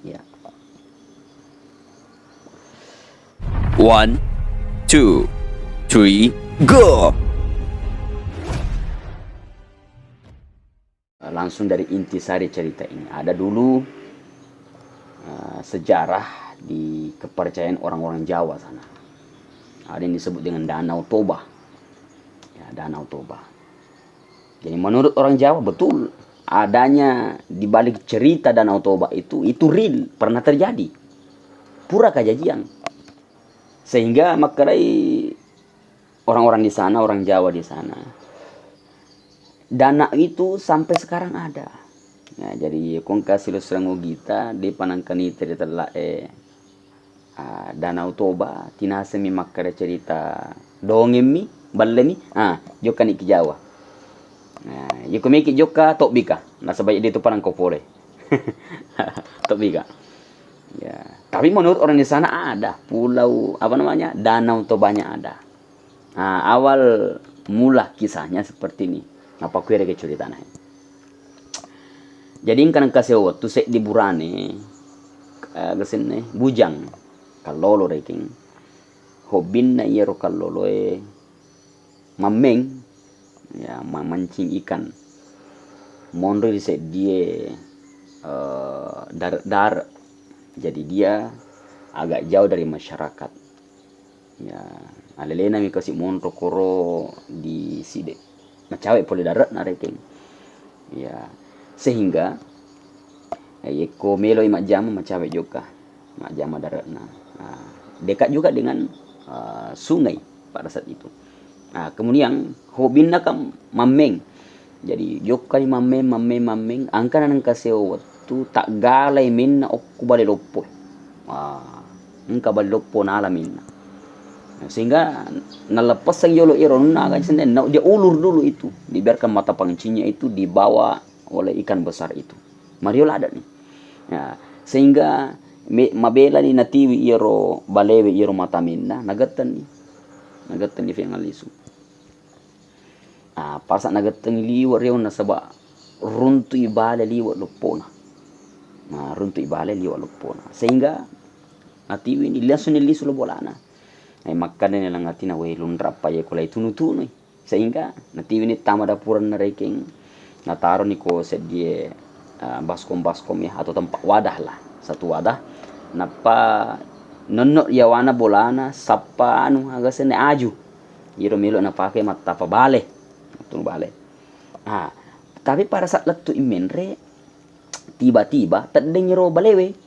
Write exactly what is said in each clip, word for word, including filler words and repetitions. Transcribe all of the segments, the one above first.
Ya. One, two, three, go! Langsung dari intisari cerita ini. Ada dulu, eh, sejarah di kepercayaan orang-orang Jawa sana. Ada yang disebut dengan Danau Toba. Ya, Danau Toba. Jadi menurut orang Jawa betul adanya di balik cerita Danau Toba itu, itu real, pernah terjadi. Pura kajajiang. Sehingga makkedai orang-orang di sana, orang Jawa di sana, danau itu sampai sekarang ada. Nah, jadi ko engka silessureng ogita, depa nengka niteri tellae, ah, Danau Toba, tinasemmi makkeda cerita dongemmi, ballemi, ah, jokkani ki Jawa. Nah, yeko meki jokka, tobbika, nasaba detu parang ko pole. Tobbika. Ya, tapi menurut orang di sana ada pulau, apa namanya, Danau Tobanya ada. Nah, awal mula kisahnya seperti ini. Napakkuerege ceritana. Jadi engka nengka sewa wettu seddi burane, eh, gesenna bujang, kallolo rekeng. Hobbinna iyaro kalloloe mammeng, ya, mamancing ikan. Monro ri seddie, eh, dare'-dare'. Jadi dia agak jauh dari masyarakat. Ya, alelenami kasi monro koro di side. Macawe pole dare'na rekeng. Ya, sehingga, eh, yekko meloi majjama, macawe jokka majjama dare'na. Nah, dekat juga dengan, eh, sungai pada saat itu. Nah, kemudian hobbinna kan mammeng. Jadi, jokkani mammeng, mammeng, mammeng, engkana nengka sewa wettu, taggalai menna okko bale loppo. Wah, engka bale loppo nala menna. Nah, sehingga nalleppessang yolo iyaro anunna aga senna, na-, dia ulur dulu itu, dibiarkan mata pancingnya itu dibawa oleh ikan besar itu. Mario ladani. Ya, sehingga me-, mabelani natiwi iyaro balewe iyaro mata menna, nagettenni. Nagettenni fengallisu. Ah, pasa nagettengi liwe' riong nasaba' runtu'i bale liwe' loppona. Nah, runtu'i bale liwe' loppona. Sehingga natiwini langsung nillisu lo bolana. Eh, makkedani naleng atina, "Wé, lunra' pa yé ko lai tunu-tunui." Sehingga natiwini tama dapurenna rekeng, nataroni ko seddie, eh, baskom-baskom ya, atau tempat wadah lah, satu wadah. Nappa nonno' yawana bolana, sappa anu, aga senna, aju. Iyaro melo' napake mattapa bale. Mattunu bale. Ah, tapi pada saat lettu'i menre', tiba-tiba teddeng iyaro balewe.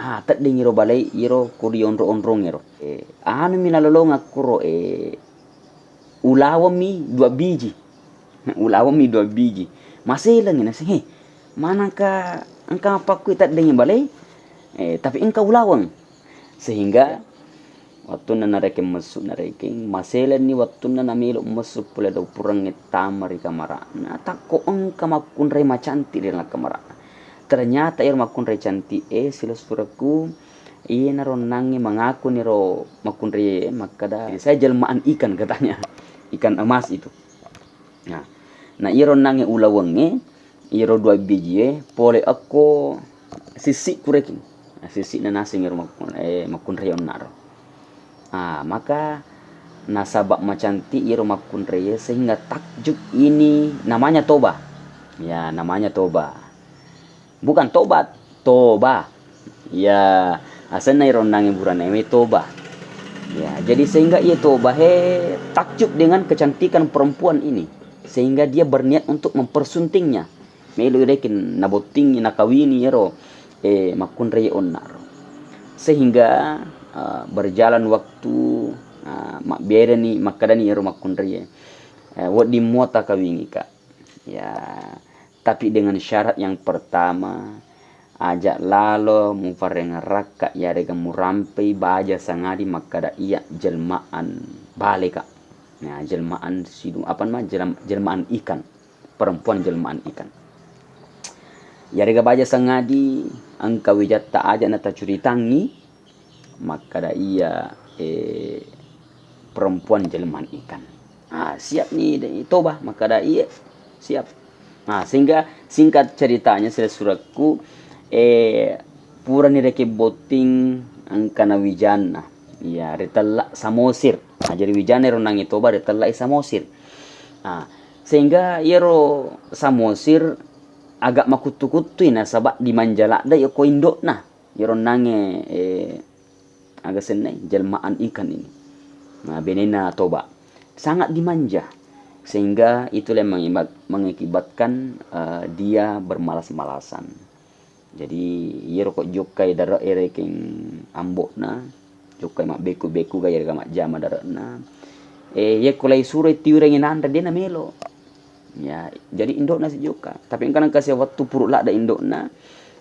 Ah, teddeng iyaro bale, iyaro ko rionro-onrong iyaro. Eh, anumi nalolong akkoro, eh, ulawemmi dua biji. Ulawemmi dua biji. Maselengngi naseng, "He, manangka engka mappakkui teddeng bale, eh, tapi engka ulaweng." Sehingga wettunna narekeng messu, narekeng maselenni wettunna namelo' messu pole dau purengnge tama ri kamara'na, takko engka makkunrai macanti' ri dalam kamara'na. Ternyata iyaro makkunrai canti'e, silessurekku, iyanaro onnangnge mangaku niro makkunrai makkeda, "Saya jelmaan ikan," katanya. Ikan emas itu. Nah, na iyaro onnangnge ulawengnge, iyaro dua bijie pole okko sissikku rekeng. Nah, sissi'na naseng iyaro makkun-, eh, makkunrai onnaro. Ah, maka nasaba' macanti' iyaro makkunraie sehingga takjub ini namanya Toba. Ya, namanya Toba. Bukan tobat, Toba. Ya, asenna iro onnangnge burane we Toba. Ya, jadi sehingga iye Toba he takjub dengan kecantikan perempuan ini. Sehingga dia berniat untuk mempersuntingnya. Melo i rekeng nabottingi, nakawini ero, eh, makkunrai onnaro. Sehingga, eh, berjalan waktu, eh, mabbereni, makkedani ero makkunraie, eh, wedding mua takawingi ka. Ya, tapi dengan syarat yang pertama, aja' lalo muparengngerakka yarega murampei baja sangadi makkeda iya jelmaan baleka. Nah, jelmaan sidu-, apa nama, jelem-, jelmaan ikan, perempuan jelmaan ikan. Yarega baja sangadi engka wijatta aja' natacuritangngi, makkeda iya, eh, perempuan jelmaan ikan. Ah, siap ni de-, Toba, makkeda iya, siap. Nah, sehingga singkat ceritanya, silessurekku, eh, Purani rekeng botting engkana wijanna. Iya, ritella Samosir. Nah, jadi wijanna ero onnangnge Toba ritellai Samosir. Nah, sehingga iyaro Samosir agak makuttu-kuttui nasaba dimanja ladde ko indo'na. Iyaro onnangnge, eh, aga sennai, jelmaan ikan ini. Nah, benena Toba. Sangat dimanja. Sehingga itulah yang mengibat-, mengakibatkan, eh, dia bermalas-malasan. Jadi, iyaro ko jokkai dare'e rekeng ambo'na, jokkai mabbekku-bekku ga iyarega majjama dare'na. Eh, yekko lai suroi tiwirengngi nanre, de namelo. Ya, jadi indo'na si jokka. Tapi engka nengka sia wettu puru ladde indo'na,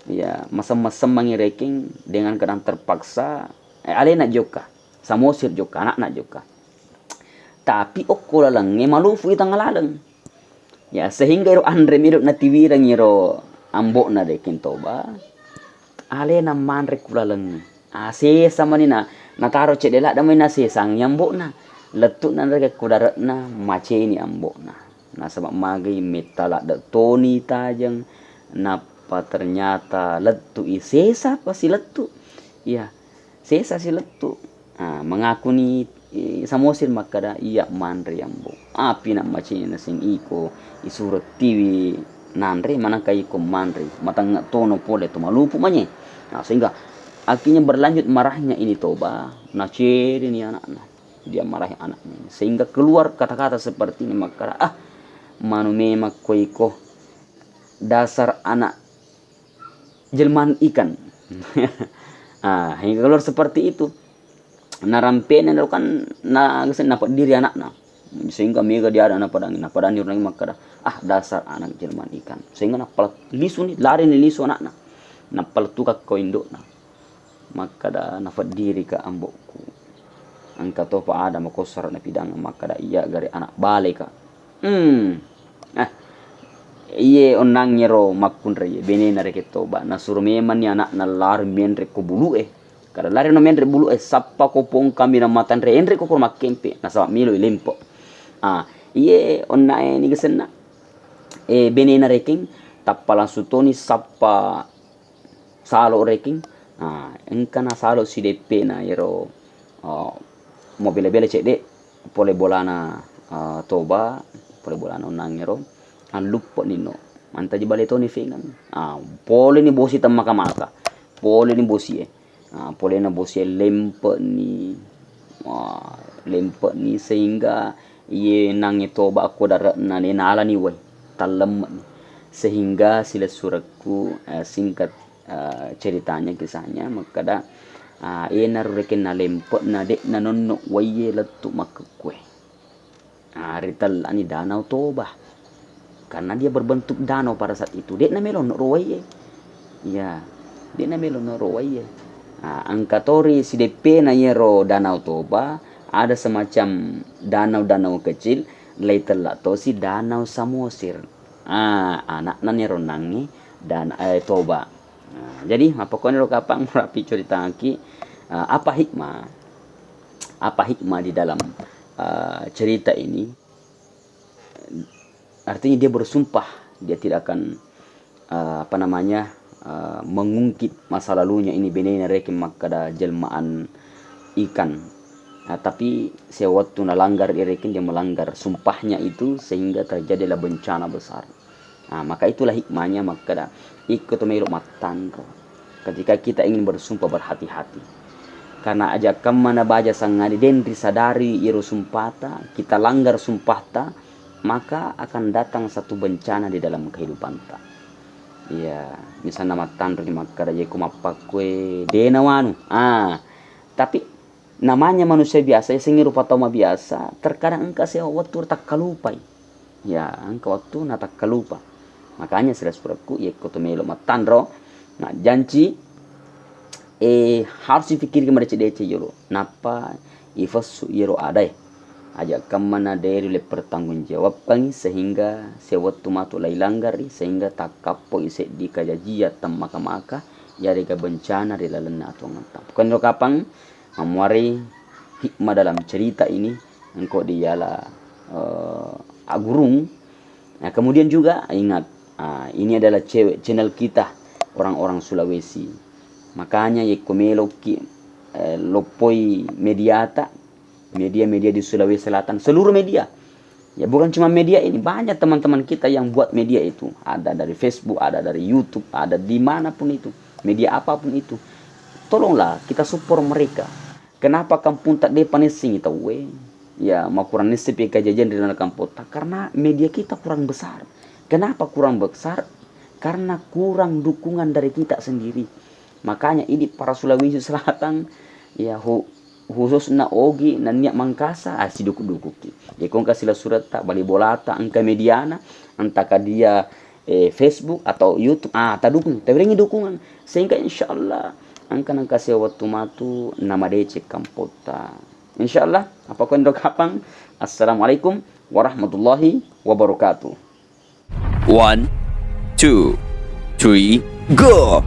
ya, masem-masemmangi rekeng dengan keadaan terpaksa, eh, alena jokka. Samosir jokka, anakna jokka. Tapi okko lalengnge malufu'i tengnga laleng. Ya, sehingga ero anre melo natiwireng ero ambo'na rekeng Toba, alena manre ku lalengnge. Ah, sesa mani na, nataro cedde ladde mani nasesangngi ambo'na. Lettu'na rekeng ku dare'na, maceni ambo'na. Nasaba magai metta ladde toni tajeng, nappa ternyata lettu'i, sesa pasi lettu. Iya, sesa si lettu. Ah, mengakuni, eh, Samosir makkada, "Iya manre, Ambo." Api na macini naseng iko, isuro tiwi nanre, manengka iko manre. Matengnge tono pole to malupu manye. Nah, sehingga akhirnya berlanjut marahnya ini Toba, nacerini anakna. Dia marahi anaknya. Sehingga keluar kata-kata seperti ini makkada, "Ah, manu memang ko iko, dasar anak jelmaan ikan." Ah, hingga keluar seperti itu. Narampena ro kan na, napeddiri anakna. Sehingga mega dia ada napadangi, napadangi orang makkada, "Ah, dasar anak jelmaan ikan." Sehingga napala lisuni, larini lisu anakna. Napaletuka ko indo'na. Makkada, "Nafeddirika, Ambo'ku. Engka topa ada makossara napidang makkada iya gare anak baleka." Hmm. Eh, iye onnangngero makkunrai, benena rekeng Toba. Nasuro memanni anakna lari menre ko bulu'e. Kada larino menre bulu'e, sappa ko pong kambinang matanre, enre ko koro makkempe, nasaba melo i lempe. Ah, iye onnae niga senna. Eh, benena rekeng, tappa langsung toni sappa salo rekeng. Ah, engka nasalo sideppena ero, ah, mabela-bela cedde pole bolana, ah, Toba, pole bolana onnangngero, alluppe'ni no. Mantaji bale toni fengeng. Ah, poleni bosi temmaka-maka. Poleni bosie. Ah, polena bosie lempe'ni. Wah, lempe'ni sehingga iye nangnge Toba ko dare'na de nalani wae. Tallemme'ni. Sehingga silessurekku, eh, singkat, eh, ceritanya, kisahnya, makkada, ah, enaro rekeng nalempe'na de nanonno waie lettu makkekkue. Ah, ritellani Danau Toba. Karena dia berbentuk danau pada saat itu. De'na melo no ro waie. Iya, de'na melo no ro waie. Ah, engka tori sideppena iyaro Danau Toba, ada semacam danau-danau kecil, leitella tosi Danau Samosir. Ah, anakna niro nangnge Dana-, eh, Toba. Nah, jadi mappakkuaniro kapang murapi ceritaki, eh, apa hikmah? Apa hikmah di dalam, eh, cerita ini? Artinya dia bersumpah, dia tidak akan, eh, apa namanya, eh, mengungkit masa lalunya ini, benena rekeng makkada jelmaan ikan. Nah, tapi sewaktu nalanggar irekeng, dia melanggar sumpahnya itu sehingga terjadilah bencana besar. Nah, maka itulah hikmahnya makkada, ikko to melo mattanro. Ketika kita ingin bersumpah, berhati-hati. Karena aja kammana baja sangadi, den risadari iro sumpata, kita langgar sumpahta, maka akan datang satu bencana di dalam kehidupanta. Iya, misalna mattanro di makkada, "Yeko mappakkue, de nawanu." Ah, tapi namanya manusia biasa, yasengnge rupa tau mabiasa, terkadang engka sewa wettu takkalupai. Ya, engka wettu natakkalupa. Makanya silessurekku, yekko to melo mattanro, najjanci, eh, harus ifikiriki madeceng-deceng jolo. Nappa ifessu iyaro adae. Aja kammana de riulle pertanggungjawabkangi sehingga sewettu matu lailanggari sehingga takkappoi seddi kajajia temmaka-maka yarega bencana ri lalenna atuangetta. Pokokna kapang, mammuarei hikmah dalam cerita ini, engko diala, eh, agurung. Nah, kemudian juga ingat, ah, ini adalah ce-, channel kita, orang-orang Sulawesi. Makanya yekko meloki, eh, loppoi mediata, media-media di Sulawesi Selatan, seluruh media. Ya, bukan cuma media ini, banyak teman-teman kita yang buat media itu. Ada dari Facebook, ada dari YouTube, ada dimanapun itu. Media apapun itu. Tolonglah kita support mereka. Kenapa kampunta de' panessingi tauwe? Ya, makurang nisseng pi kajajang ri lalenna kampotta. Karena media kita kurang besar. Kenapa kurang besar? Karena kurang dukungan dari kita sendiri. Makanya idi para Sulawesi Selatan, ya, hu-, khususna Ogi nennia Mangkasa, ah, sidukuk-dukukki. Yekko engka silessuretta, bali bolata, engka mediana, entah ka dia, eh, Facebook atau YouTube, ah, tadukung, tawerengngi dukungan. Sehingga insyaallah engka nengka sewa wettu matu namadeceng kampotta. Insyaallah, apa ko endo kapang. Assalamualaikum warahmatullahi wabarakatuh. One, two, three, go!